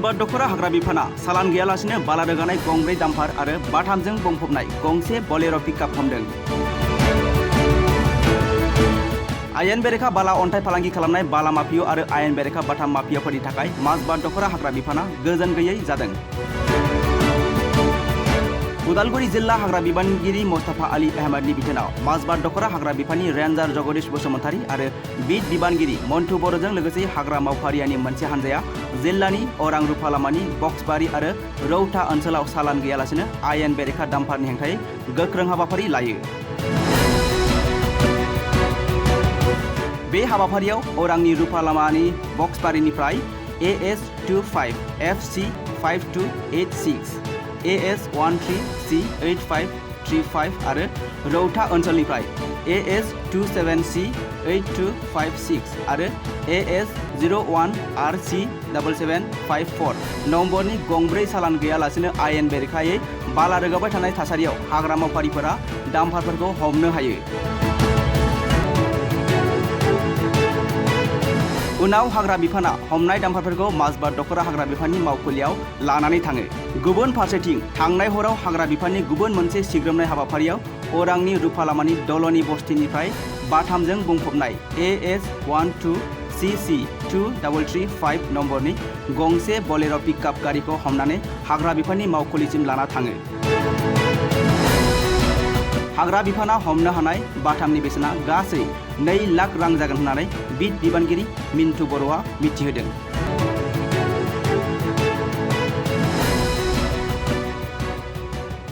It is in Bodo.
माजबाद दखरा हाग्रा बिफाना सालान गैयालासिनो बाला रोगानाय गंब्रै दाम्फार आरो बाथामजों बुंफबनाय गंसे बलेर' पिकआप हमदों। आयेन बेरेखा बाला अन्थाइ फालांगि खालामनाय बाला माफिय आरो आयेन बेरेखा बाथाम माफियाफोरनि थाखाय माजबाद दखरा हाग्रा बिफाना गोजोन गैयै जादों। उदालगुरि जिल्ला हाग्रा बिबानगिरि मुस्ताफा आली अहमदनि बिथोनाव माजबाद दखरा हाग्रा बिफाननि रेन्जार जगदीश बसुमतारी आरो बिट बिबानगिरि मन्टु बर'जों लोगोसे हाग्रा मावफारियानि मोनसे हान्जाया जिल्लानि अरां रुफालामानि बक्सबारि आरो रौता ओनसोलाव सालान गैयालासिनो आयेन बेरेखा दाम्फारनि हेंथायै गोख्रों हाबाफारि लायो। बे हाबाफारियाव अरांनि रुफालामानि बक्सबारिनिफ्राय AS25 FC 5286 AS13C 8535 आरो रौता ओनसोलनिफ्राय AS27C 8256 आरो AS01RC 7754 नम्बरनि गंब्रै सालान गैयालासिनो आयेन बेरेखायै बाला रोगाबाय थानाय थासारियाव हाग्रा मावफारिफोरा दाम्फारफोरखौ हमनो हायो। उनाव हाग्रा बिफाना हमनाय दाम्फारफोरखौ माजबाद दखरा हाग्रा बिफाननि मावखुलियाव लानानै थाङो। गुबुन फारसेथिं थांनाय हराव हाग्रा बिफाननि गुबुन मोनसे सिग्रोमनाय हाबाफारियाव अरांनि रुफालामानि दलनि बस्तिनिफ्राय बाथामजों बुंफबनाय AS12CC 2335 नम्बरनि गंसे बलेर' पिकआप गारिखौ हमनानै हाग्रा बिफाननि मावखुलिसिम लाना थाङो। हाग्रा बिफाना हमनो हानाय बाथामनि बेसेना गासै 2 लाख रां जागोन होननानै बिट बिबानगिरि मिन्टु बर'आ मिथिहोदों।